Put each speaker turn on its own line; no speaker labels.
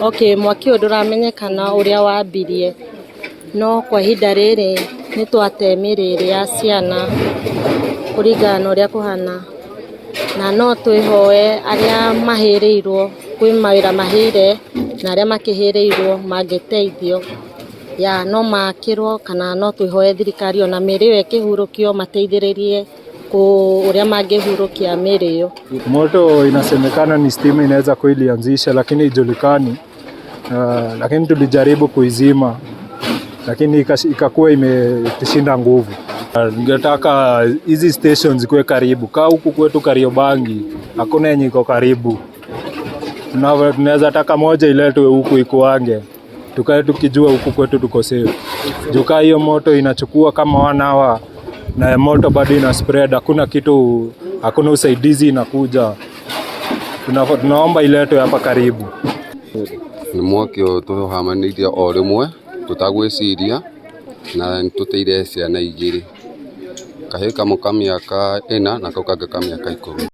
Okay, mwaki ũyũ ndũramenyekana ũrĩa wambirie, no kwa ihinda rĩrĩ nĩ twate mĩrĩ ĩrĩ ya ciana kũringana na ũrĩa kũhana, na no twĩhoe arĩa mahĩrĩirwo, kwĩ mawĩra mahĩire na arĩa makĩhĩrĩirwo mangĩteithio, ya no makĩrwo kana no twĩhoe thirikari ona mĩrĩ ĩyo ĩkĩhurũkio mateithĩrĩrie ũrĩa mangĩhurũkia mĩrĩ ĩyo.
Moto inasemekana ni stima inaweza kuwa ilianzisha, lakini haijulikani. Lakini tulijaribu kuizima, lakini ikakuwa imetushinda nguvu. Ningetaka hizi stations zikuwe karibu. Kaa huku kwetu Kariobangi hakuna yenye iko karibu. Tunaweza taka moja iletwe huku ikuange, tukae tukijua huku kwetu tuko safe. Juu kaa hiyo moto inachukua kama one hour na moto bado ina spread, hakuna kitu, hakuna usaidizi inakuja. Tunaomba iletwe hapa karibu.
Nĩ mwaki ũyũ tũhamanĩirie o rĩmwe tũtagwĩciria na nĩtũteire ciana igĩrĩ, kahĩĩ kamwe ka mĩaka 4 na kau kangĩ ka mĩaka 10.